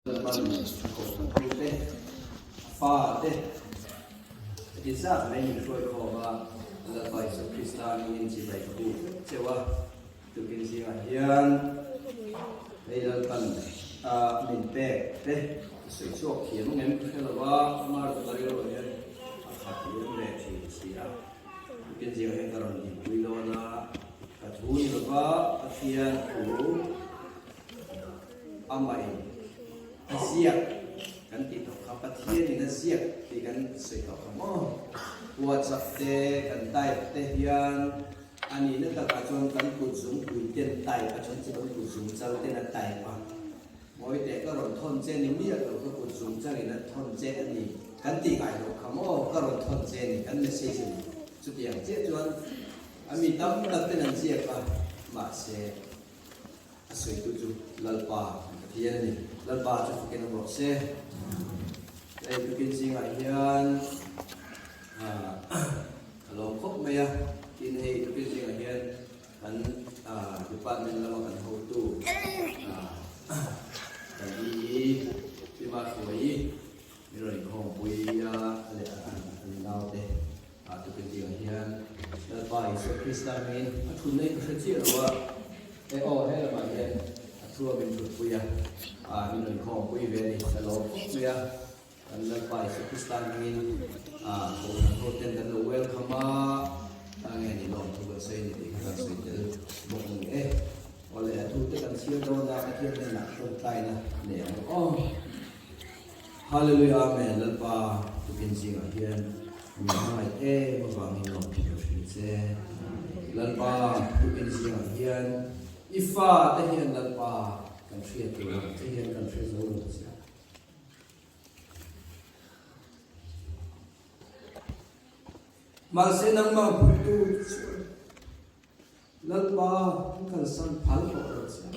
Lalpan kohhran te, a fa te, heti zat mai min hruai khawm a, Lalpa Isua Krista nungin chibai ka buk vek cheu a, tukin zingah hian hei Lalpan a min pek te ka sawi chhuak thiam ang em ka hre lo a, ama rawh ka rilruah hian a khat liam ve thin si a, tukin zingah hian ka rawn dinpui dawn a, ka thu ni lova Pathian thu. Amahin a ziak kan tih tawh kha, Pathianin a ziak tih kan sawi tawh kha maw? WhatsApp te kan type te hian a nihna takah chuan kan kut zungpui ten type a then chu kan kut zung chal ten a type a, Mawi teh ka rawn thawn che ni miah lo ka kut zung chalin a thawn che a ni kan tih ngai loh kha maw? Ka rawn thawn che ni kan message a ni. Chutiang chiah chuan a mi tam tak ten an ziak a, mahse. A sawitu chu Lalpa Pathian a ni. Lalpa chu fakin awm rawh se. Hei tukin zingah hian ka lawm khawp mai a, tin hei tukin zingah hian kan department lama kan hotu kan EE Pima Hruaii min rawn inkhawmpui a leh an naute. Ah tukin tihah hian Lalpa Isua Krista hmingin a thutna hi ka hre chiah lo a, e aw he lamah hian a thu a min thutpui a, ah min rawn khawmpui ve a ni, ka lawm khawp mai a, kan Lalpa Isua Krista hmingin ah Kohhran ho ten kan lo welcome a, a nge ni lawm thu kan sawi a ni tih kha kan sawi tel bawk a ni e. Awle a thu te kan chhiar dawn a, Pathian hnenah tawngtaina nei ang aw. Hallelujah Amen Lalpa tukin zingah hian min hmangaih em avangin lawm thei lo hrim che. Lalpa tukin zingah hian i fa te hian Lalpa kan hriat tur ang che hian kan hre zo lo che. Mahse nangmah puitu chuan Lalpa an kalsan phal tawh lo che.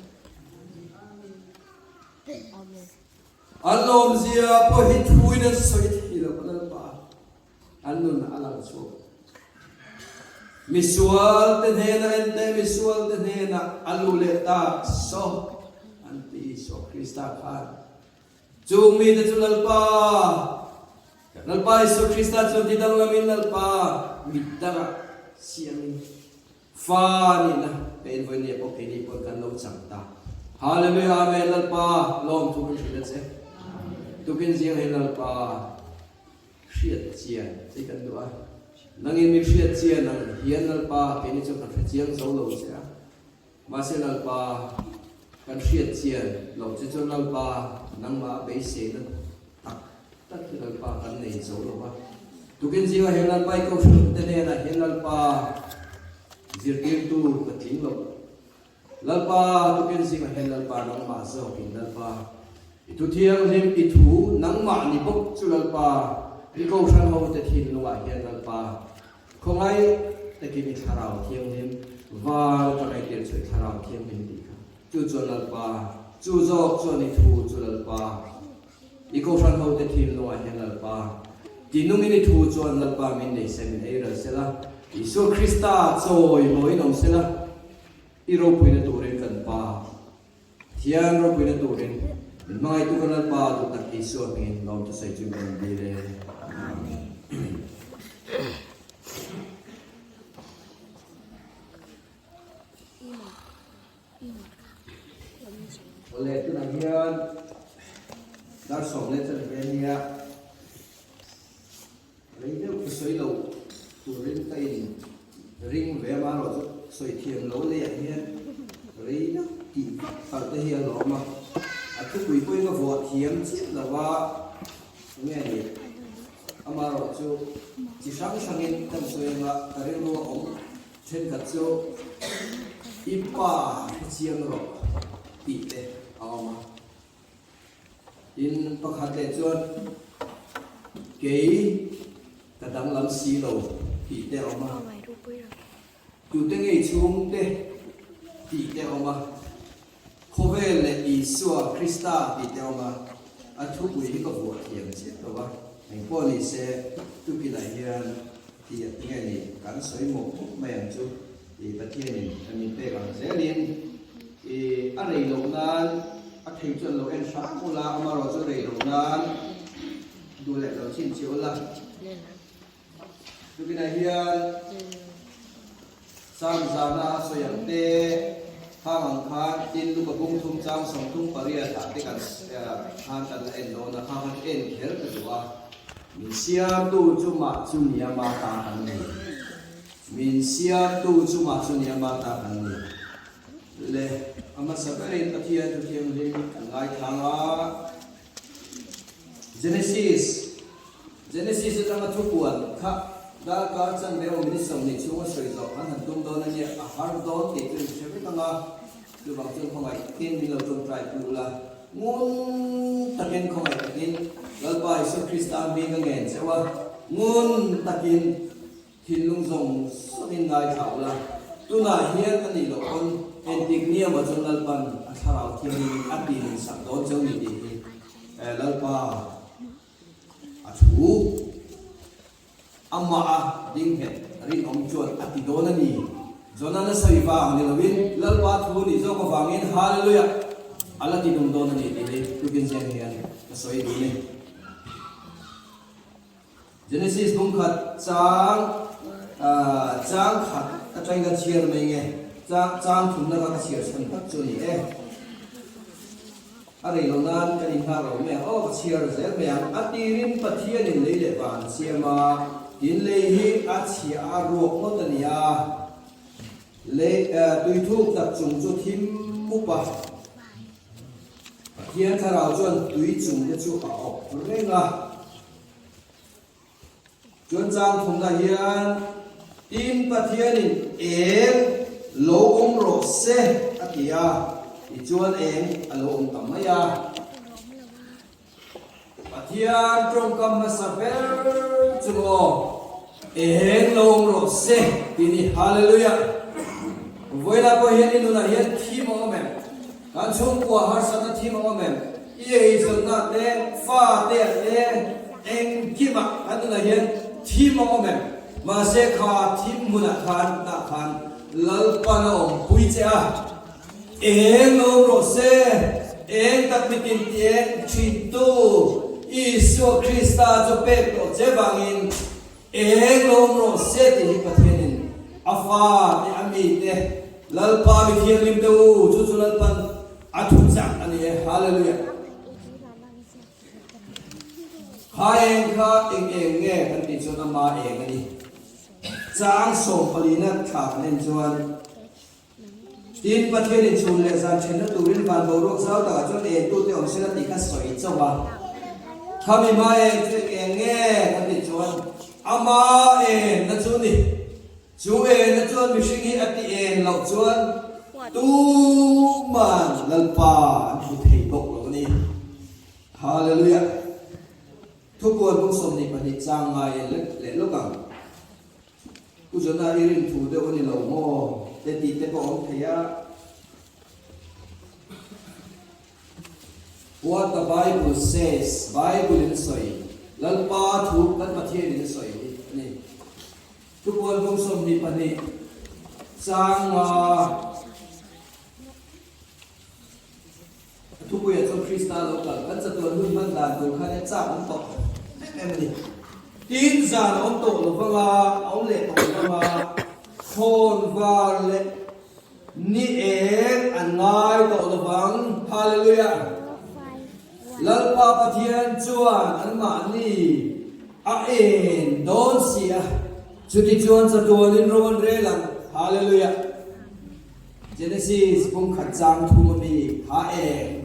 An lawmzia pawh hi thuin an sawi thei lo Lalpa an nun a lang chhuak. Misual te hnena ente misual te hnena a lu leh ta saw an ti Isua Krista khan. Chung mite chu Lalpa, Lalpa Isua Krista chuan ti danglamin Lalpa mit dangah siamin fa nihna pein vawinia pawh keini pawn kan lo chang ta. Hallelujah Amen Lalpa lawmthu kan hrilh a che. Tukin zing hi Lalpa hriat chian che kan duh a. Nangin min hriat chian ang hian Lalpa keini chuan kan hre chiang zo lo che a. Mahse Lalpa, kan hriat chian loh che chuan Lalpa, nangmah beiseina tak tak hi Lalpa kan nei zo lo va. Tukin zingah hian Lalpa i kohhran te hnenah hian Lalpa zirtirtu ka tling lo. Lalpa, tukin zingah hian Lalpa nangmah zawkin Lalpa i thu thianghlim i thu nangmah ni bawk chu Lalpa i kohhran ho te thinlungah hian Lalpa Khawngaih takin i Thlarau Thianghlim val ka ngaihtir chu i Thlarau Thianghlim tih kha. Chu chuan Lalpa, chu zawk chuan i thu chu Lalpa, i Kohhran hote thinlungah hian Lalpa, tinungin i thu chuan Lalpa min nei se min ei ral sela, Isua Krista chawi mawiin awm sela, i ropuina turin kan Pa Thian ropuina turin min hmangaihtu kan Lalpa duh tak Isua hmingin lawm thusawi chu min rawn dil e. Amen. Awle tunah hian dar 10 leh ania Rei deuh ka sawi lo turin ka in ring ve a, amaherawh chu sawi thiam lo leiah hian rei deuh tih vak palh te hi a lawm a, a thupui pawhin ka vuah thiam chiah lo a, enge a nih? Amaherawh chu chi hrang hrangin kan sawi anga ka rilru a awm thenkhat chu i pa hrechiang rawh tih te a awm a. Tin, pakhat leh chuan kei ka danglam si lo tih te a awm a, tute ngei chhungte tih te a awm a, khawvel leh Isua Krista tih te a awm a, a thupui hi ka vuah thiam chiah lo va, engpawh ni se tukinah hian tih a nge ni kan sawi mawp mawp mai ang chu i Pathianin a min pek ang zelin i a rei loh nan a thei chuan lo en hram ula amarawh. nan duh leh lo chhin chi ula. Tukinah hian Sam zana a sawi ang te, khang ang khan tin luka bung thum chang 38 ah te kan khan kan la en dawn a, khang khan en kher ka duh a. Min siamtu chu mah chu nia ma ta kan ni. Min siamtu chu mah chu nia ma ta kan ni. Le a hmasa berin Pathian thu thianghlim kan ngaithlang a. Genesis Genesis atanga thupuan kha darkar chanve aw minute 20 chhunga sawi zawh kan han tum dawn a nia, a har dawn tih chu in hre vek ang a, chuvang chuan khawngaih takin min lo tawngtai pu ula, ngun takin khawngaih takin Lalpa Isua Krista hming ka ngen cheu a, ngun takin Thinlung zawng zawngin ngaithla ula, tunah hian a nih loh pawn entik ni emaw chuan Lalpan a thlarau thianghlim a tih sak dawn cheu ni tih hi Lalpa a thu amah a ding nghet rinawm chuan a ti dawn a ni. Jonan a sawi vang ni loin Lalpa thu nih zawk avangin Hallelujah a la ti dum dawn a ni tih hi tukin zeng hian ka sawi duh ni. Genesis bung khat chang chang khat atangin ka chhiar mai nge chang chang thumna kha ka chhiar chhan tak chu a ni e. A rei lo nan kan inghak lo mai ang aw ka chhiar zel mai ang. A tirin Pathianin lei leh van a siam a, tin lei hi a chhia a ruak ngawt a ni a, lei tuithuk tak chung chu thim mup a. Pathian thlarau chuan tui chung te chu a awp reng a. Chuan chang thumna hian tin Pathianin eng lo awm rawh se a ti a, tichuan eng a lo awm ta mai a. Pathian tawngkam hmasa ber chu maw eng lo awm rawh se tih ni. Hallelujah! Vawilah pawh hian i nunah hian thim a awm em? Kan chhungkua harsatna thim a awm em? I eizawnna te, fa te ah te, engkimah kan nunah hian thim a awm em? Mahse kha thim hmunah khan tah khan Lalpan a awmpui che a, eng lo awm rawh se, eng tak mitin ti eng thintu Isua Krista chu pek tawh che vangin Eng lo awm rawh se tih hi Pathianin a fa te, a mi te, Lalpa mi thianghlim te u, chu chu Lalpan a thu chak a ni e. Hallelujah! Kha eng kha eng eng nge kan tih chuan ama eng a ni. Chang sawmpalina thla kan en chuan Tin, Pathianin chhun leh zan thenna turin van boruak zau takah chuan engtute awm sela tih kha sawi chauh a. Khami hma eng chu eng nge kan tih chuan ama enna chu ni. Chu enna chuan mihring hi a ti eng loh chuan tuman Lalpa an hmu thei bawk lo a ni. Hallelujah! Thupuan bung 22 chang ngai en leh lawk ang. Pu Jonah i rin thu deuh a ni lo maw? Te tih te pawh a awm thei a. What the Bible says, Bible in a sawi, Lalpa thu kan Pathian in a sawi hi a ni. Thupuan bung 22 chang nga. A thupuiah chuan Krista lo kal kan chatuan hun hman dan tur khan hian chak awm tawh em em a ni. Tin, zan a awm tawh lo vang a, a awm leh tawh lo vang a, khawn var leh ni eng an ngai tawh lo vang. Hallelujah! Lalpa Pathian chuan anmahni a en dawn si a, chutichuan chatuanin ro an rel ang. Hallelujah! Genesis bung khat chang thum a mi kha eng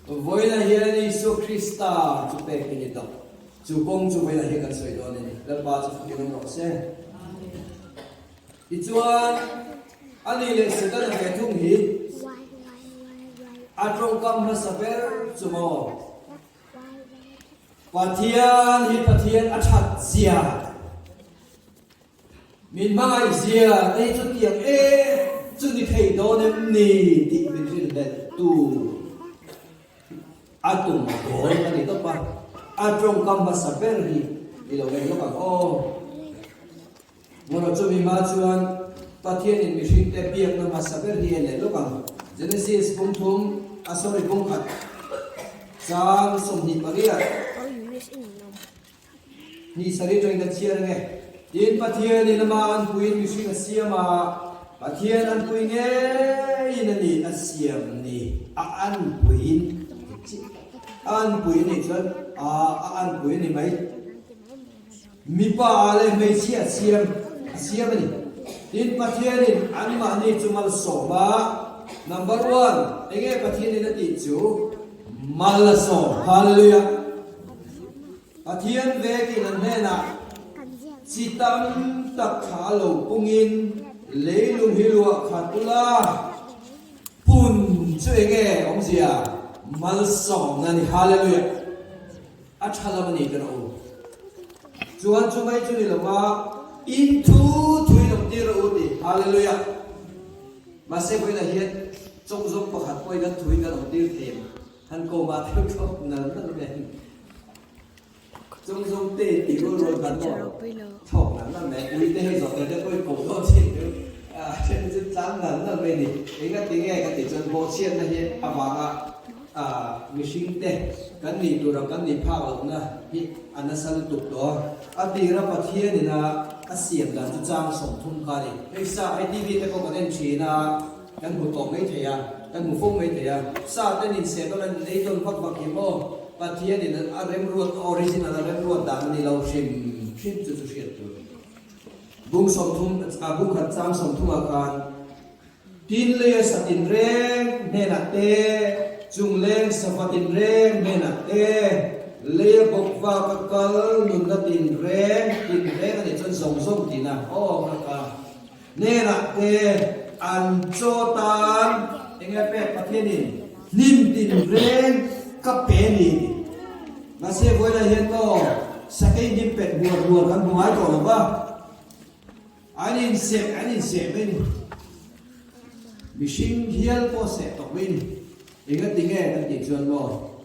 vawiinah hian Isua Krista chu pek i ni tawh. Chu kawng chu vawiinah hian kan sawi dawn a ni. Lalpa chu fakin awm rawh se. Tichuan, ani leh Setana ve thung hi a tawngkam hmasa ber chu maw? Pathian hi Pathian a that zia. Min hmangaih zia te hi chutiang em chu ni thei dawn em ni tih min rinhlelh tu a tum dawn a ni tawp a, a tawngkam hmasa ber hi i lo en lawk ang aw. Ngawrawh chumi hma chuan Pathianin mihringte biakna hmasa ber hi en leh lawk ang. Genesis bung thum, a sorry bung khat. Chang 28. Ni sarih atangin kan chhiar ange. Tin, Pathianin ama anpuiin mihring a siam a, Pathian anpui ngeiin a ni a siam ni. A anpuiin a anpui a nih chuan a a anpui a ni mai. Mipa leh hmeichhia a siam a siam a ni. Tin, Pathianin anmahni chu malsawm a, number one, enge Pathianin a tih chu? Mal a sawm. Hallelujah! Pathian vekin an hnenah chi tam tak thla a lo pungin leilung hi luah khat ula, pun chu enge awmzia? Malsawmna a ni. Hallelujah! A tha lam a ni ka rawh u. Chuan chu mai chu ni lova in thu thuin awm tir rawh u ti. Hallelujah! Mahse vawiinah hian chawngzawng pakhat pawhin kan thuin kan awm tir thei ang. Han ko mah theuh theuh nal nal mai. Chawng zawng te tih rual rual dan maw thlawk nal nal mai. Ui te hei zawh te te pawh i ko dawn chin chu a then chu tlang nal nal mai ni. Enga ti nge ka tih chuan bawhchhiatna hi avanga mihring te kan nih tura kan nih phak lohna hi a nasa lutuk tawh a. A tira Pathian ina a siam dan chu chang 30 kha a ni. Hei sa hei TV te pawh kan en thin a. Kan hmu tawh mai thei a, kan hmu fo mai thei a. Sa ten inseh tawn an ei tawn vak vak hi maw? Pathianin a remruat, a original a remruat dan a ni lo hrim hrim chu chu hriat tur. Bung 30, a bung khat chang 30 ah khan tin leia sa tinreng hnenah te, chung leng safa tinreng hnenah te, leia bawk vak a kal nunna tinreng, tinreng a nih chuan zawng zawng tina, aw ka ka. Hnenah te an chaw tan enge pek Pathianin hnim tin reng ka pe a ni ti. Mahse vawilah hian maw sakei hnim pet huar huar kan hmu ngai tawh lo va, an inseh an inseh mai ni. Mihring hial pawh seh tawh mai ni. Engati nge kan tih chuan maw,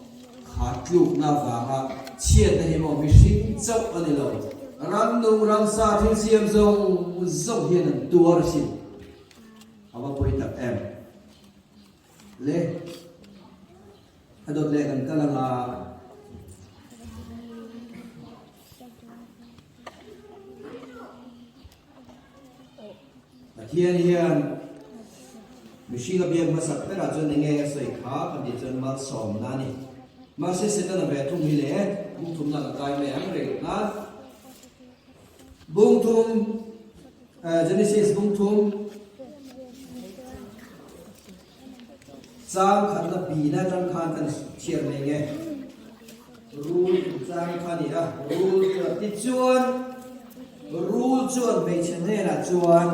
kha tlukna avanga chhiatna hi maw mihring chauh a ni lo, rannung ramsa thil siam zawng zawng hian an tuar asin. A va pawi tak em? Le, a dawt leh kan kal anga. Pathian hian mihring a biak hmasak berah chuan enge a sawi kha kan tih chuan malsawmna a ni. Mahse Setana ve thung hi le bung thumna kan kai mai ang rei loh nan. Bung thum Genesis bung thum Chang khatna bihna atang khan kan chhiar mai nge? Rul chang kha a ni a, rul chuan tichuan rul chuan hmeichhe hnenah chuan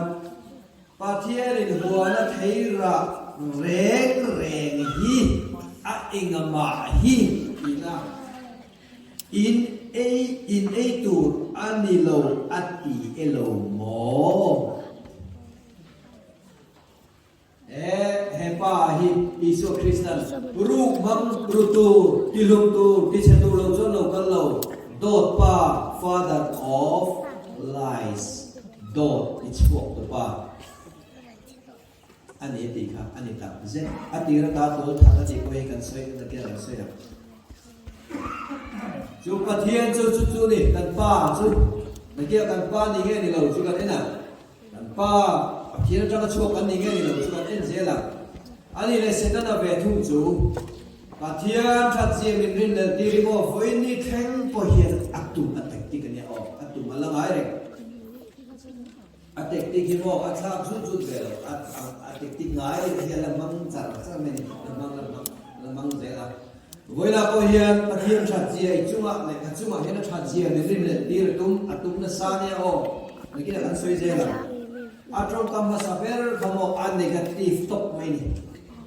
Pathianin huana thei rah reng reng hi a engamah hi tihna in ei in ei tur a ni lo a ti elo maw? He he pa hi Isua Kristan ruk hmang ru tur, tihlum tur, tichhe tur lo chuan lo kal lo, dawt pa, father of lies, dawt i chhuak tu pa a ni tih kha a ni tak zet. A tir ata tual that a tih pawh hi kan sawi na tia kan sawi ang. Chu Pathian chu chu chu ni kan pa chu nakia kan pa ni nge ni lo chu kan en ang. Kan Pa, Pathian atanga chhuak kan ni nge ni lo chu kan en zel a. Ani leh Setana ve thung chu Pathian that zia min rin lel tir i maw vawiin ni thleng pawh hian a tum a tactic a nia aw, a tum a la ngai reng. A tactic hi maw a thlak zut zut ve lo, a a tactic ngai reng hi a la hmang char char mai a ni, la hmang la hmang la hmang zel a. Vawilah pawh hian Pathian that zia i chungah leh ka chungah hian a that zia min rin leh tir a tum, a tum nasa nia aw. Nakinah kan sawi zel ang. A tawngkam hmasa ber kha maw a negative tawp mai ni.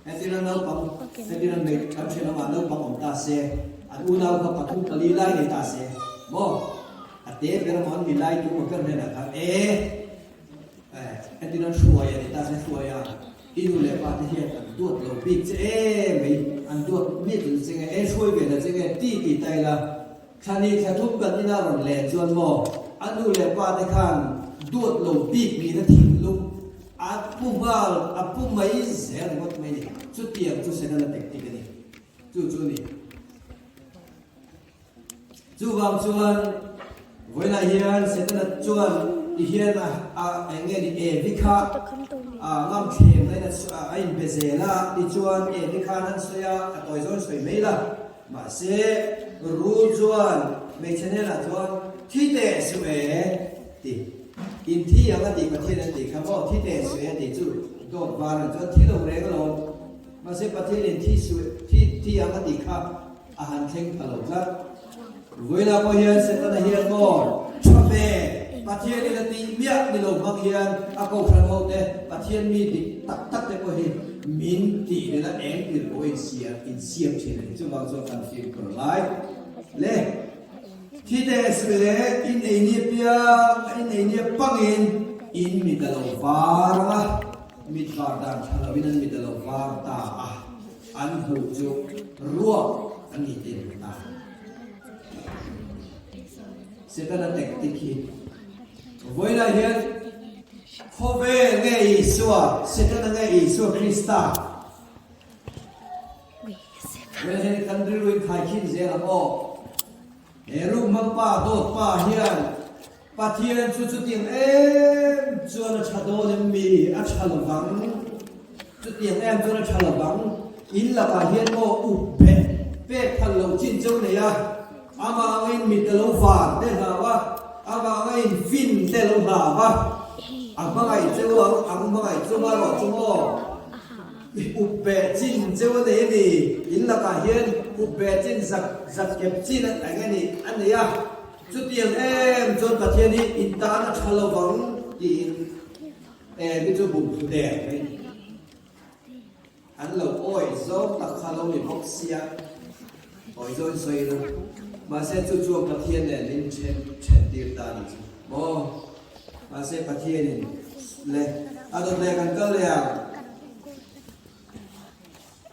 Hetiran naupang, hetiran hmei kan hre lamah naupang awm ta se, an unau kha pathum pali lai nei ta se maw? A te ber maw an mi lai tu maw ber hnenah khan e, hetiran hruai a ni ta se hruai a. I nu leh pa te hian an duat lo bik che em mai, an duat miah lo che nge, e hruai ve la che nge ti ti ta ila, thla ni thla thum kan ina rawn len chuan maw a nu leh pa te khan duat lo bik nihna thinlung a pu nghal, a pu mai zel ringawt mai ni, chutiang chu Setana tactic a ni, chu chu ni. Chuvang chuan vawiinah hian Setana chuan ti hian a a eng nge ni Evi kha a ngam thlem na in a inbe zel a, tichuan Evi khan an sawi a, a tawi zawn sawi mai la. Mahse Rul chuan hmeichhe hnenah chuan thi teh suh e ti in thi ang a tih Pathian an tih kha maw thi teh suh e a tih chu dawt var an chuan thi lo reng alawm. Mahse Pathian in thi suh thi thi ang a tih kha a han thleng pha lo tlat. Vawilah pawh hian Setana hian maw tha ve Pathian in a tih miah ni lo hmang hian a kohhran ho te Pathian mi dik tak tak te pawh hi min tih nena eng tir pawh in siam in siam thin a ni. Chuvang chuan kan fimkhur ngai le. Thi teh suh le in ei nia piang in ei nia pangin in mit a lo var ang a, mit var dan tha loin an mit a lo var ta a. An hmuh chu ruak a ni tih an hmu ta. Setana tactic hi vawiinah hian khawvel nge Isua, Setana nge Isua Krista? Vawiinah hian kan rilru in khaikhin zel ang aw. He ruhmang pa, dawt pa hian Pathian chu chutiang em chuan a tha dawn em mi? A tha lo vang. Chutiang em chuan a tha lo vang. In lakah hian maw up beh pek phal loh chin cheu nei a, amah angin mit a lo var te hlau a, amah angin fin te lo hlau a, a hmangaih cheu ang, ang hmangaih chunga rawh chu maw up beh chin cheu a nei a ni. In lakah hian up beh chin zak zak kep chin eng nge ni a nei a. Chutiang em chuan Pathian hi in tan a tha lo vang tiin Evi chu bum thu der mai an lo awi zawng tak kha lo ni bawk sia, awi zawng in sawi ila, mahse chu chuan Pathian nen min then then tir ta ni chu maw, mahse Pathian in le a dawt leh kan kal leh ang.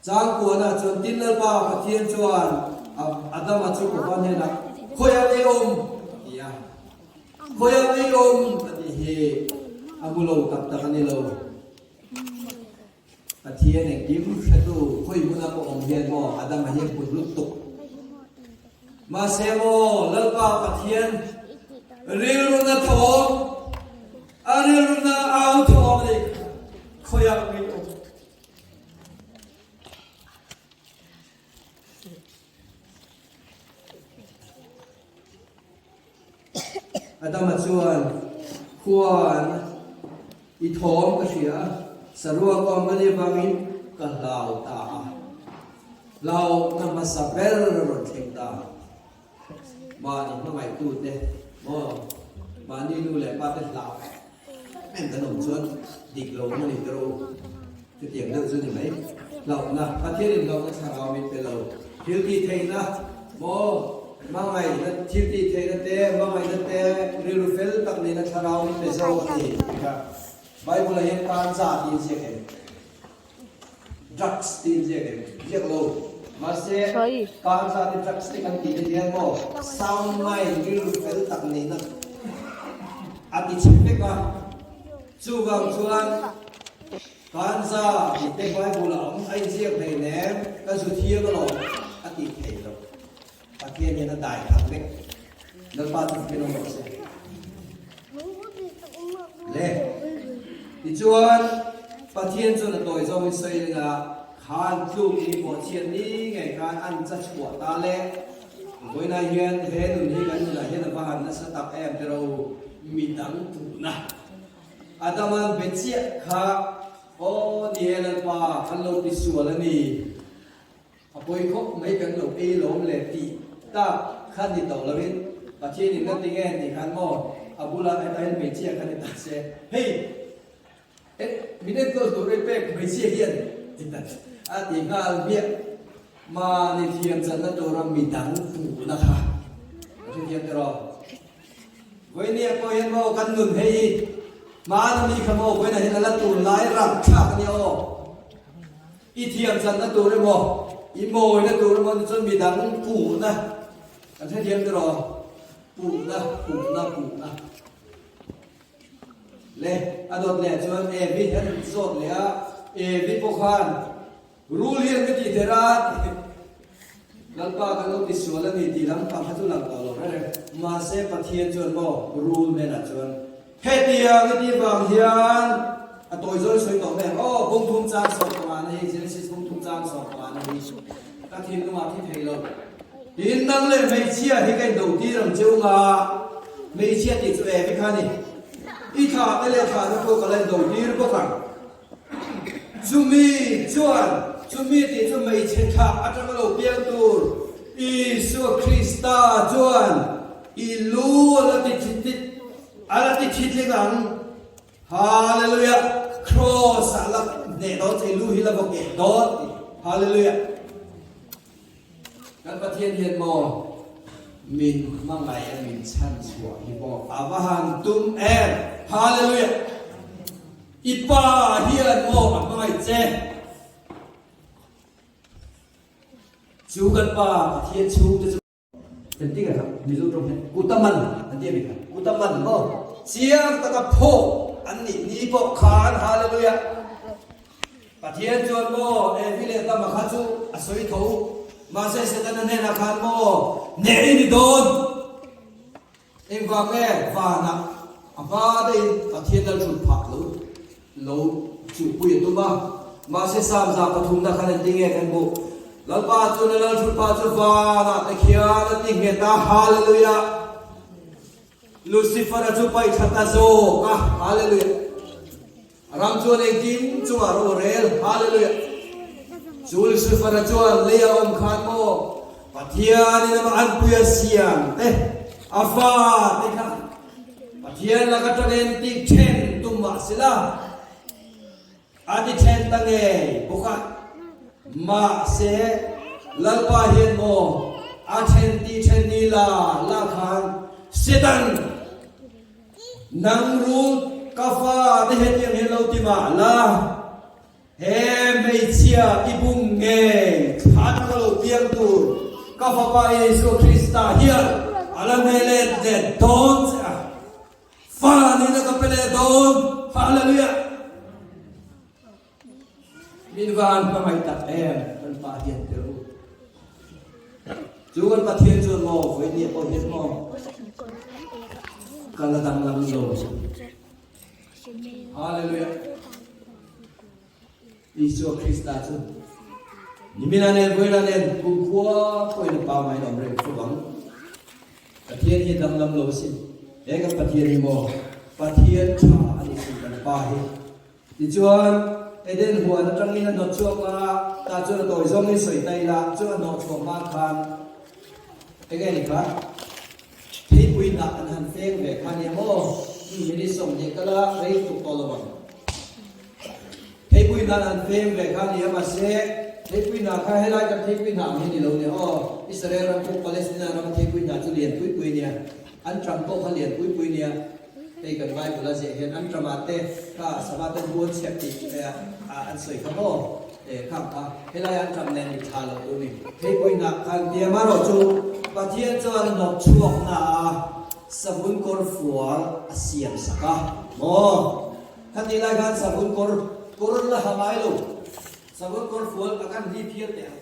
Changkuana chuan tin Lalpa Pathian chuan Adama chu Eva hnenah, Khawiah ngei awm? a ti a. Khawiah ngei awm? a tih hi a hmu lo tak tak a ni lo. Pathian engkim hretu khawi hmuna pawh awm hian maw Adama hi a hmu lutuk. Mahse maw Lalpa Pathian rilruna thawm, a rilruna au thawm a nih kha, Khawiah ngei awm? Adama chuan, Khuan, i thawm ka hria a, saruak awm ka nih avangin ka hlau ta a. Hlauhna hmasa ber a rawn thleng ta. Mahni hmangaihtute maw, mahni nu leh pate hlau em em kan awm chuan dik lo a ni tawh u. Chutiang deuh chu ni mai. Hlauhna, Pathianin hlauhna thlarau min pe lo. Thil tih theihna maw, hmangaihna, thil tih theihna te, hmangaihna te, rilru fel tak nena thlarau min pe zawk a ni tih kha Bible-ah hian tan za tiin ziak em? Drugs tih in ziak em? Ziak lo. Mahse, Kanza te drugs te kan tih te hian maw sound mind rilru fel tak nihna a ti chhe vek a. Chuvang chuan Kanza tih te Bible ah awm a inziak hleinem, ka zu thiang alawm a tih theih loh. Pathian hian a dai khat vek. Lalpa chu fakin awm rawh se. Le. Tichuan, Pathian chuan a tawi zawngin sawi ringa khan tluk ni pawh chhiat ni ngei khan an cha chhuah ta le. Vawiinah hian he nun hi kan nunah hian a va han nasa tak em tiraw u, midang puhna. Adama'n be chiah kha, Aw ni e Lalpa, kan lo ti sual a ni. A pawi khawp mai kan lo ei lawm le tih tak kha ni tawh loin Pathian in na ti nge tih khan maw a bulah hetah hian hmeichhia kha ni ta se hei eh min enkawl tur ei pek hmeichhia hian ti ta a ti nghal hmiah mahni thiam channa tura midang puhna kha ka hrethiam teh rawh. Vawinia pawh hian maw kan nun hei hi hmana mi kha maw vawiinah hian a la tur lai rapthlak a nia aw. I thiam channa tur emaw, i mawina tur emaw ni chuan midang puhna kan hrethiam tiraw? Puhna, puhna, puhna. Le, a dawt leh chuan Evi an zawt leh a, Evi pawh khan rul hian ka tih theih a. Lalpa kan lo tisual a ni tih lampang kha chu lang tawh lo reng reng. Mahse Pathian chuan maw rul hnenah chuan hetiang i tih vang hian a tawi zawi sawi tawh mai ang aw, bungthum chang sawm pangana hi Genesis bungthum chang sawm pangana hi ka thinlungah thi thei lo. Tin nang leh hmeichhia hi ka indo tir ang che u nga, hmeichhia tih chu Evi kha a ni. I thlah te leh thlahna pawh ka la indo tir bawk ang. Chumi chuan, chumi tih chu hmeichhe thlah atanga lo piang tur Isua Krista chuan i lu a la ti a la ti thitling ang. Hallelujah! Kraws ah la hneh dawn che, i lu hi la va keh dawn tih. Hallelujah! Kan Pathian hian maw min hmangaih a min chhan chhuah hi maw a va han tum em! Hallelujah! I pa hian maw a hmangaih che? Chu kan pa Pathian chhungte chu Engtin nge kha Mizo tawng hian kuta man an ti a mi kha kuta man maw chiang taka phawk an nih ni pawh khan Hallelujah! Pathian chuan maw Evi leh Adama kha chu a sawi tho, mahse Setana hnenah khan maw hneh i ni dawn? Engvang nge vanah a hma daihin Pathian lal thut phah lo lo chuhpui a tum a, mahse Samza pathumna khan engtin nge kan hmuh? Lalpa chuan a lal thut phah chu vanah te khian a ti nghet a, Hallelujah! Lucifer-a chu paih thla ta zawk a, Hallelujah! A ram chuan engkim chungah ro a rel. Hallelujah! Chu Lucifer-a chuan lei a awm khan maw Pathianin amah anpui a siam te, a fa te kha Pathian laka tangin tih then tum mah sela, a ti then ta ngei bawk a. Mahse, Lalpa hian maw a then tih then ni la la khan Satan, Nang rul ka fa te hetiang hian lo ti mah la, he hmeichhia i bum ngei thla atanga lo piang tur ka Fapa Isua Krista hian a la hne let leh dawn che a, fa nihna ka pe leh dawn. Hallelujah! Min van hmangaih tak em kan Pa hian tel u. Chu kan Pathian chuan maw vawinia pawh hian maw ka la danglam lo. Hallelujah. Isua Krista chu nimina nen vawiina nen kumkhua pawhin a pangngai awm reng fo ang. Pathian hi danglam lo asin. He kan Pathian hi maw Pathian tha a ni sin kan Pa hi. Tichuan, Eden huan atangin a hnawt chhuak a, tah chuan a tawi zawngin sawi ta ila, chu a hnawh chhuah hma khan enge ni kha? Theipui hnah an han feng ve kha nia maw? Umm, minute 20 kal a, rei tuk tawh lo ang. Theipui hnah an han feng ve kha nia, mahse, theipui hnah kha helai kan theipui hnah ang hi ni lo nia aw. Israel ram pawh Palestina rama theipui hnah chu lian pui pui nia, an ṭam pawh kha lian pui pui nia. Hei kan Bible a ziah hian an ṭama te kha sava ten hu an chhiat tih an sawi kha maw? Eh khang kha helai an ṭam nen mit thla loh tur ni. Theipuihnah khan tia marawh chu Pathian chuan a hnawt chhuak na a, savun kawr fual a siam sak a maw? Khatih lai khan savun kawr kawr la ha ngai lo, savun kawr fual a kan hlip hial teh ang.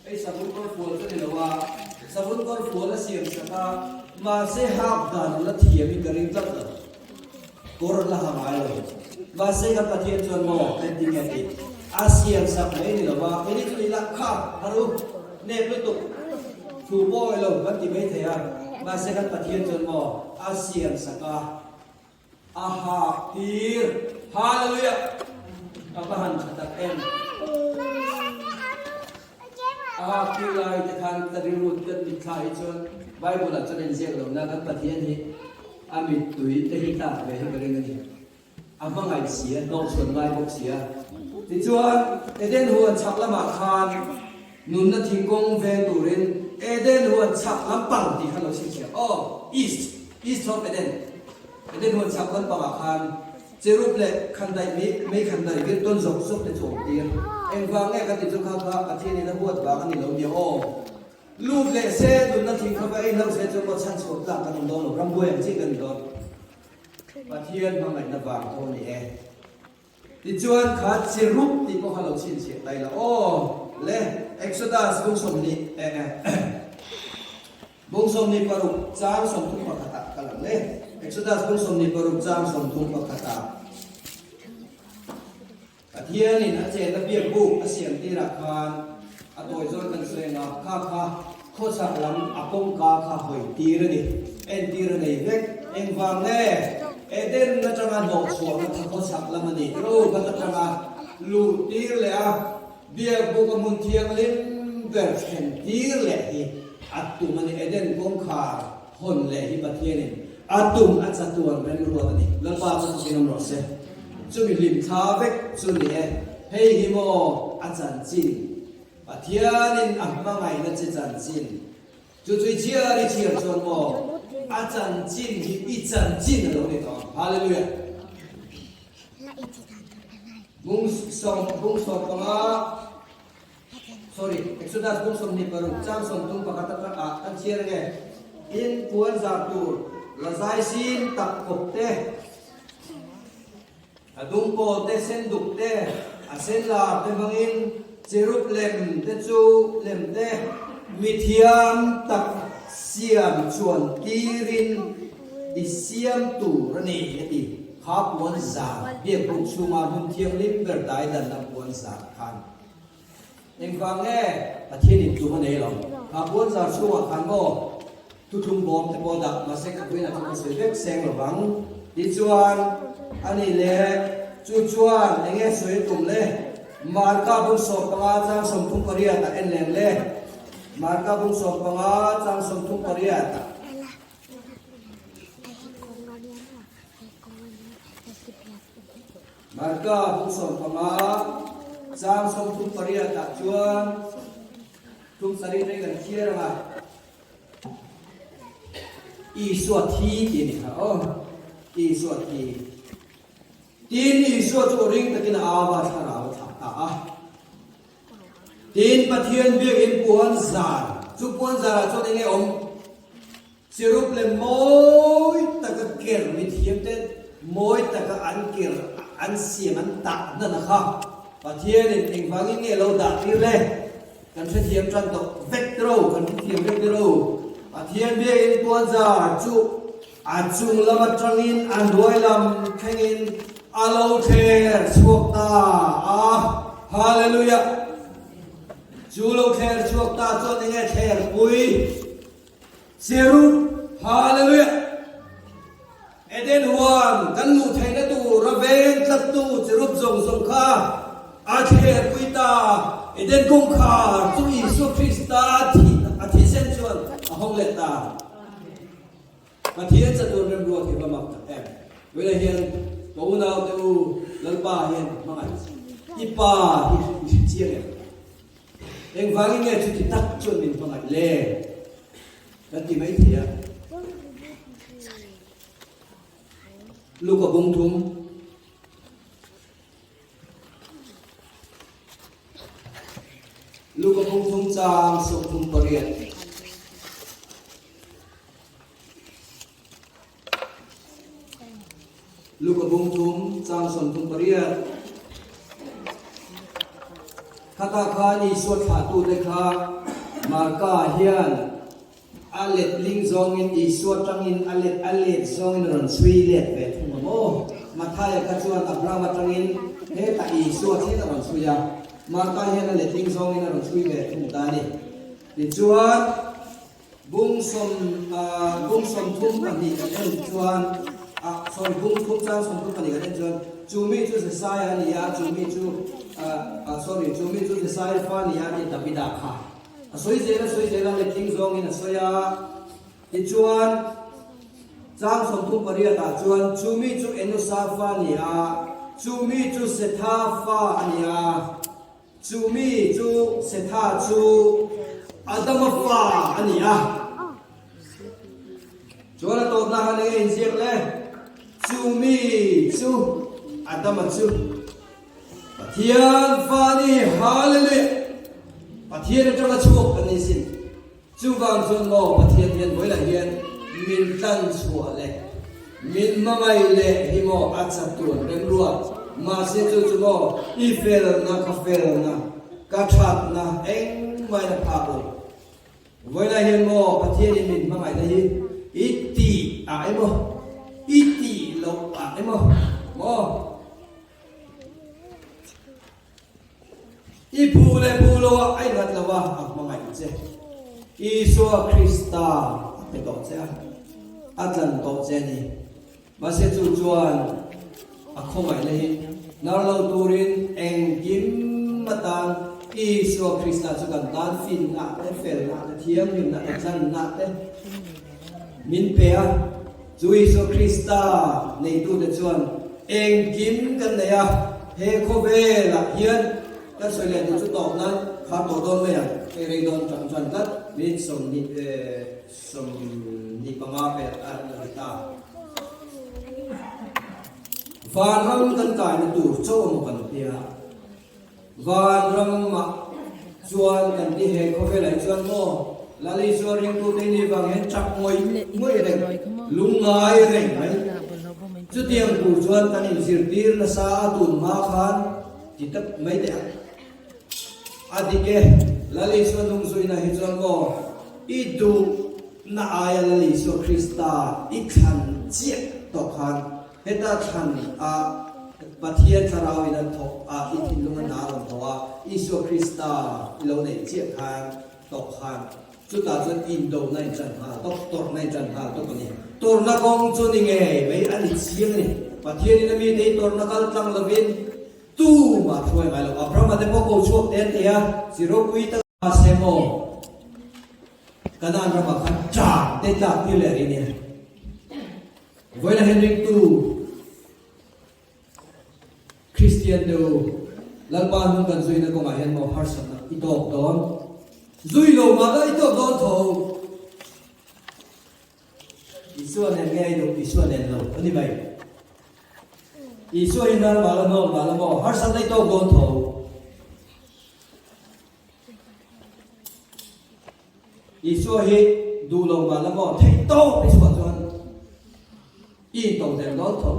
Hei savun kawr fual ka ni lo a, savun kawr fual a siam sak a, mahse hak dan a la thiam in ka ring tlat lo. Kawr a la ha ngai lo. Mahse kan Pathian chuan maw engtin nge tih a siam sak mai ni lo va, keini chu ila kha har u, nep lutuk, thu pawh awih lo kan ti mai thei a, mahse kan Pathian chuan maw a siam sak a, A hak tir. Hallelujah! Ka va han tha tak em! A hak tir lai te khan ka rilru ka mitthla hi chuan Bible ah chuan a inziak lo na kan Pathian hi a mittui te hi tlak ve hi ka ring a ni. A hmangaih si a, hnawhchhuan ngai bawk si a. Tichuan, Eden huan chhak lamah khan nunna thingkawng veng turin Eden huan chhak lampang tih kha lo chhinchhiah. Aw, East, East of Eden. Eden huan chhak lampangah khan cherub leh khandaih mei mei khandaih vir tawn zawk zawk te chu awm tir. Engvang nge ka ti chu kha kha Pathianin a huat vang a ni lo nia aw. Lut leh se nunna thing kha va ei hlauh se chuan maw chhan chhuak tlak kan awm dawn lo, rambuai ang chiah kan ni dawn. Pathian hmangaihna vang tho a ni e. Tichuan kha cherub tih pawh kha lo chhinchhiah ta ila aw le. Exodus bung 20 bung 26 chang 31 ah ka lang le. Exodus bung 26 chang 31 ah Pathianin a chenna biak buk a siam tirah khan a tawi zawn kan sawi ang a, kha kha khawchhak lam a kawngka kha hawi tir a ni. Entir a nei vek. Engvang nge Eden atanga hnawhchhuahna kha khawchhak lam a ni tiro khat atanga luh tir leh a biak buk a hmun thianghlim ber thlen tir leh hi a tum a ni. Eden kawngkhar Hawn leh hi Pathianin a tum a chatuan remruat a ni. Lalpa chu thukin awm rawh se. Chumi hlim thla vek chu ni e. Hei hi maw a chanchin? Pathianin a hmangaihna che chanchin. Chu chu i chhiar i chhiar chuan maw a chanchin hi i chanchin a lo ni tawh ang. Hallelujah! Bung sawm bung 15. Sorry, Exodus bung 26 chang 31 atang ah kan chhiar ange. Tin, puan zar tur la zai sin tak kawp te, a dum pawl te, sen duk te, a sen lar te hmangin cherub lem te chu lem te mithiam tak siam chuan tirin i siam tur a ni a ti. Kha puan zar biak buk chhunga hmun thianghlim ber dai danna puan zar khan Engvang nge Pathian in tum a nei lo? Kha puanzar chhungah khan maw thuthlung bawm te pawh dah mahse ka puiin a chu ka sawi vek seng lo vang. Tichuan, a ni le, chu chuan eng nge sawi a tum le? Marka bung 15 chang 38 ah en lem le. Marka bung 15 chang 38 ah. Marka bung 15 chang 38 ah chuan thum sarih rei kan chhiar ang a, Isua thi tih a ni kha aw, Isua thi. Tin, Isua chu aw ring takin a au a, thlarau a thlah ta a. Tin, Pathian biakinn puan zar, chu puan zarah chuan eng nge awm? Cherub lem mawi taka ker mithiam te mawi taka an ker an siam an tah hnan a kha Pathianin engvangin nge lo dah tir le? Kan hrethiam tan tawh vek tiro, kan hrethiam vek tiro. Pathian biakinn puanzar chu a chung lam atangin a hnuai lam thlengin a lo thler chhuak ta a. Hallelujah! Chu lo thler chhuak ta chuan enge thler pui? Cherub, Hallelujah! Eden huan kan luh theihna tur a veng tlattu cherub zawng zawng kha a thlerpui ta. Eden kawngkhar chu Isua Krista a thisen chuan a hawng leh ta. Pathian chatuan remruat hi va mak tak em! Vawilah hian ka unaute u Lalpa hian hmangaih i pa hi i hre chiang em? Engvangin nge chuti tak chuan min hmangaih le? Kan ti mai thei a. Luka bung thum. Luka bung thum chang 38. Luka bung thum chang 38. Khata khan Isua thlahtute kha Marka hian a letling zawngin Isua tangin a let a let zawngin a rawn chhui let ve thung a maw? Mathaia kha chuan Abraham atangin hetah Isua thleng a rawn chhui a, Marka hian a letling zawngin a rawn chhui ve thung ta a ni. Tichuan. Bung sawm bung 32 kan en chuan ah sorry bung thum chang 32 kan en chuan chu mi chu Jesaia a ni a, chu mi chu ah sorry chu mi chu Jesaia fa a ni a tih Davida kha a sawi zel a sawi zel a letling zawngin a sawi a. Tichuan chang 38 ah chuan chu mi chu Enosa fa a ni a, chu mi chu Setha fa a ni a. Chu mi chu Setha chu Adama fa a ni a. Chuan a tawpna khan enge inziak le? Chu mi chu Adama chu Pathian fa a ni. Hallelujah! Pathian atanga chhuak kan ni sin. Chuvang chuan maw Pathian hian vawilah hian min tlan chhuah leh min hmangaih leh hi maw a chatuan remruat. Mahse chu chu maw i felna ka felna, ka thatna engmah. mahin a phak lo. Vawiinah hian maw Pathianin min hmangaihna hi i tih ah emaw, i tih loh ah emaw maw? I phu leh phu lo ah a innghat lo a, a hmangaih che. Isua Krista a pe tawh che a, a tlan tawh che a ni. Mahse chu chuan a khawngaihna hi nar lo turin engkim atan Isua Krista chu kan tan finna te, felna te, thianghlimna te, tlanna te min pe a. Chu Isua Krista neitute chuan engkim kan nei a, he khawvelah hian kan sawi leh duh chu tawp nan khar tawh dawn mai ang, hei rei dawn tang chuan tlat minute 20 25 pel a ri ta. Vanram kan kaina tur chauh amaw kan tia. Vanramah chuan kan ti he khawvelah hi chuan maw Lal Isua ringtute ni vang hian chak ngawih ngawih reng, lungngai reng mai. Chutiang tur chuan kan inzirtir nasa a tun hma khan ti tap mai teh ang. A dik e, Lal Isua hnung zuina hi chuan maw i duhna aia Lal Isua Krista i thlan chiah tawh khan heta thlan a Pathian Thlarau in a thawk a i thinlung a hna a rawn thawk a, Isua Krista i lo neih chiah khan tawh khan chutah chuan indona in ṭan nghal tawp, tawrhna in ṭan nghal tawp a ni. Tawrhna kawng chu ni ngei mai a ni chiang a ni. Pathianin a mite hi tawrhna kal tlang lovin Tumah hruai ngai lo. Abrahama te pawh ko chhuak te an ti a, chi ropui tak mahse maw Kanaan ramah khan ṭah te tlak tir leh rih nia. Vawiina hian ringtu Kristian te u, Lalpa hnung kan zuina kawngah hian maw harsatna i tawk dawn? Zui lo mah la i tawk dawn tho. Isua nen nge i duh? Isua nen lo a ni mai. Isua hi hnar mah la hnawn mah la maw? Harsatna i tawk dawn tho. Isua hi duh lo mah la maw? Theih tawp i chhuah chuan i intawk der dawn tho.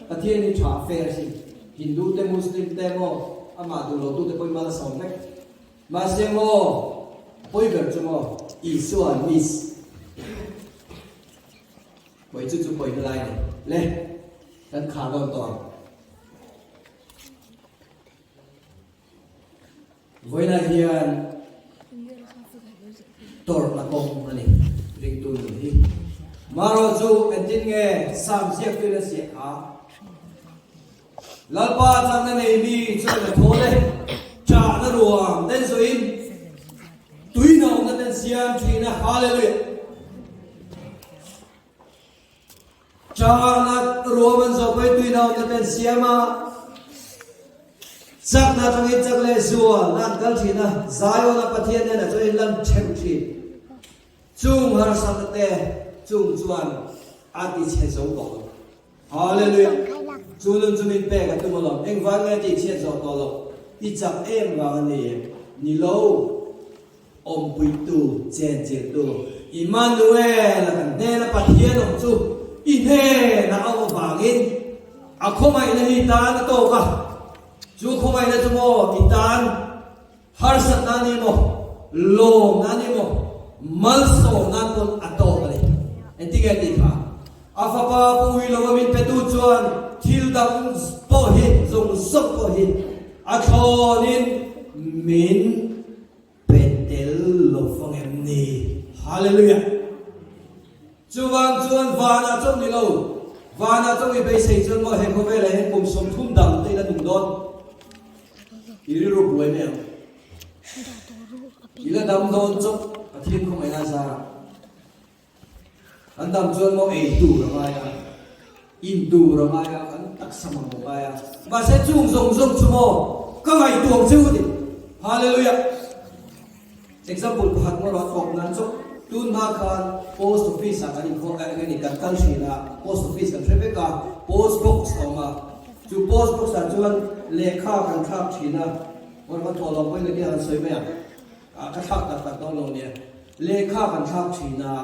Pathian hi tha fair a sin. Hindu te Muslim te maw amah duh lo tute pawhin mal a sawm vek. Mahse maw, a pawi ber chu maw, Isua miss pawi chu chu pawina lai ni le, kan khar dawn tawh ang. Vawiinah hian tawrhna kawng a ni, ringtu nun hi. Marawh chu engtin nge Sam ziaktuin a ziah kha? Lalpa chakna nei mi chuan a thawl e, ṭahna ruang ten zawhin tui nawmna ten siam ṭhin a, Hallelujah! Ṭahna ruam an zawh pawhin tui nawmna ten siam a, chakna aṭangin chak leh zualna an kal ṭhin a, Zion-a Pathian hnenah chuan in lan ṭheuh ṭhin. Chung harsatna te chung chuan a tichhe zo tawh lo. Hallelujah! Chu nun chu min pek a tum alawm. Engvang nge tih chhiat zawh tawh loh? I chak em vang a ni em? Ni lo. Awmpuitu, chenchilhtu, Immanuel a kan hnena Pathian awm chu i hnena a awm avangin a khawngaihna hi i tan a tawk a. Chu khawngaihna chu maw i tan Harsatna a ni maw, lawmna a ni maw, malsawmna an pawn a tawk a ni. Engtin nge tih kha? A fapa pui lova min petu chuan thil dang pawh hi, zawng zawng pawh hi a thlawnin min pe tel lo vang em ni? Hallelujah! Chuvang chuan vanah chauh ni lo, vanah chauh i beisei chuan maw he khawvelah hian kum 30 dang te ila tum dawn? I rilru buai mai ang. I la dam dawn chawp Pathian khawngaihna zarah. Kan dam chuan maw ei tur a ngai a, in tur a ngai a, kan taksa mamawh ngai a. Mahse chung zawng zawng chu maw ka ngaihtuah ang che u ni. Hallelujah! Example pakhat maw rawh tawp nan chawp. Tun hma khan post office ah kan inkhawm eng nge ni kan kal thin a, post office kan hre vek a, post box a awm a. Chu post box ah chuan lehkha kan thlak thin a, awrh kan thawh loh pawhin engtin a han sawi mai ang, ah ka thlak tak tak dawn lo nia. Lehkha kan thlak thin a,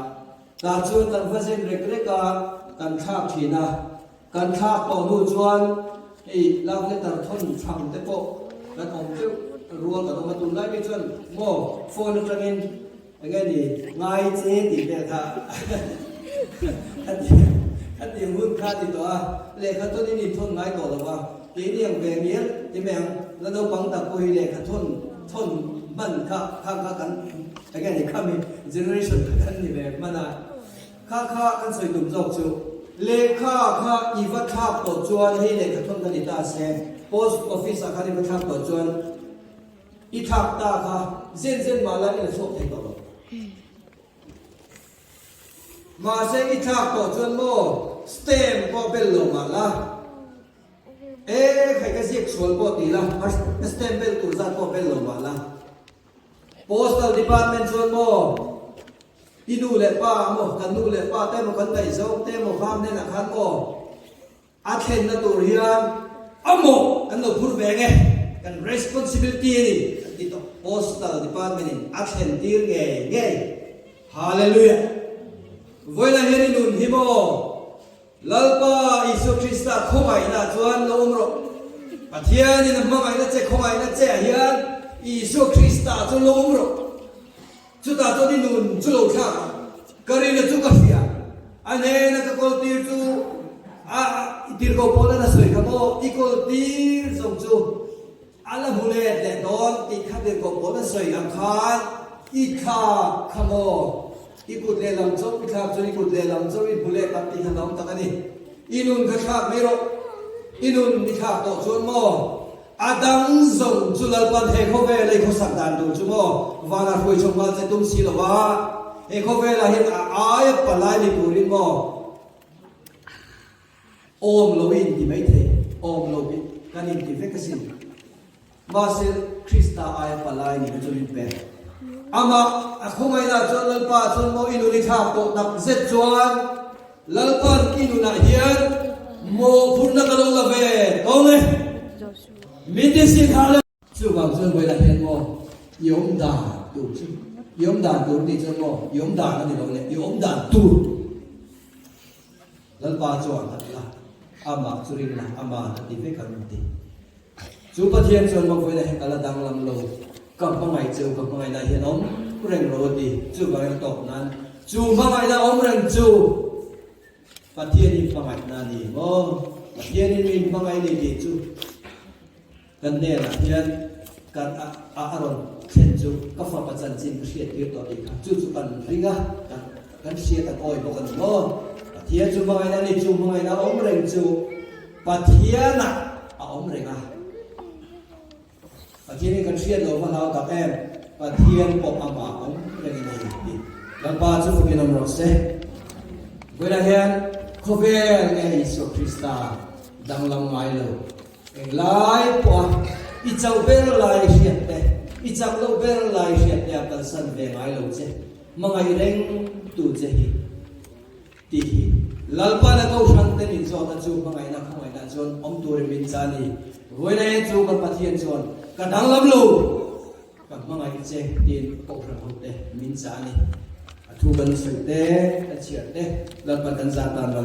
tah chuan kan va zen rek rek a, kan thlak thin a. Kan thlak tawh hnu chuan hei love letter thawn chhang te pawh kan awm teuh. rual kan awm a, tunlai mi chuan maw phone atangin enge ni ngai che tih vel kha khatiang hun kha a ti tawh a, lehkha thawn in inthawn ngai tawh lo va, keini ang ve ngial ti mai ang, la naupang tak pawh hi lehkha thawn thawn hman kha kha kha kan enge ni khami generation kha kan ni ve hman a. Kha kha kan sawi tum zawk chu lehkha kha i va thlak tawh chuan hei lehkha thawn ka ni ta se post office ah khan i va thlak tawh chuan i thlak ta kha zen zen mah la i la chhuak thei tawh lo. Mahse i thlak tawh chuan maw stamp pawh bel lo mah la e khai ka ziak sual pawh ti la stamp bel tur zat pawh bel lo mah la Postal department chuan maw I nu leh pa maw, kan nu leh pa te maw, kan ngaihzawng te maw kham hnenah khan maw a thlenna tur hian a mawh kan lo phur ve nge, kan responsibility a ni kan ti tawh. Postal department in a thlen tir ngei ngei. Hallelujah! Vawilah hian i nun hi maw Lalpa Isua Krista khawngaihna chuan lo awm rawh. Pathianin a hmangaihna che khawngaihna che ah hian Isua Krista chu lo awm rawh. Chutah chuan i nun chu lo thlak ang. Ka rina chu ka hria. A hnena ka kawl tir chu a i tirhkoh pawh lan a sawi kha maw? I kawl tir zawng chu a la hmu let leh dawn tih kha tirhkoh pawh lan sawi ang khan i thlak kha maw? I kut lehlam chauh i thlak chuan i kut lehlam chauh i hmu let ang tih kha hlauhawm tak a ni. I nun kha thlak mai rawh. I nun i thlak tawh chuan maw? A dang zawng chu Lalpan he khawvela i khawsak dan tur chu maw vana hruai chho nghal che tum si lo va, he khawvelah hian a aia palai ni turin maw awm lo i inti maithei, awm lo hi kan inti vek asin. Mahse Krista aia palai ni kha chu min pe. Amah a khawngaihna chuan Lalpa chuan maw i nun i thlak tawh tak zet chuan Lalpan i nunah hian mawhphurhna ka lo la ve tawng e. Min ti sin hah lo. Chuvang chuan vawilah hian maw i awm dan tur chu i awm dan tur tih chuan maw i awm dan a ni lo le i awm dan tur Lalpa chuan a ti a, amah chu ring la, ama'n a ti vek ang a ti. Chu Pathian chuan maw vawilah hian ka la danglam lo, ka hmangaih cheu ka hmangaihna hian awm reng lo a ti. Chuvangin a tawp nan chu hmangaihna awm reng chu Pathianin hmangaihna a ni maw? Pathianin min hmangaih ni tih chu kan hnenah hian kan a a rawn thlen chu ka fapa chanchin ka hriat tir tawh tih kha chu chu kan ring a, kan kan hria kan awi bawk a ni maw? Pathian chu hmangaihna a ni, chu hmangaihna awm reng chu Pathianah a awm reng a. Pathianin kan hriat loh va hlau tak em? Pathian pawh amah awm reng a ni tih Lalpa chu fakin awm rawh se. Vawiinah hian khawvel nge Isua Krista danglam ngai lo. Englai pawha i chauh ber lai hriat te, i chak loh ber lai hriat te a kalsan ve ngai lo che. Hmangaih reng tu che hi. Tih hi Lalpa na Kohhran te min zawhna chu hmangaihna khawngaihna chuan awm turin min cha a ni. Vawiin chu kan Pathian chuan ka danglam lo, ka hmangaih che tiin Kohhran ho te min cha a ni. A thu kan sawi te, kan chhiar te Lalpa kan zah tan ral.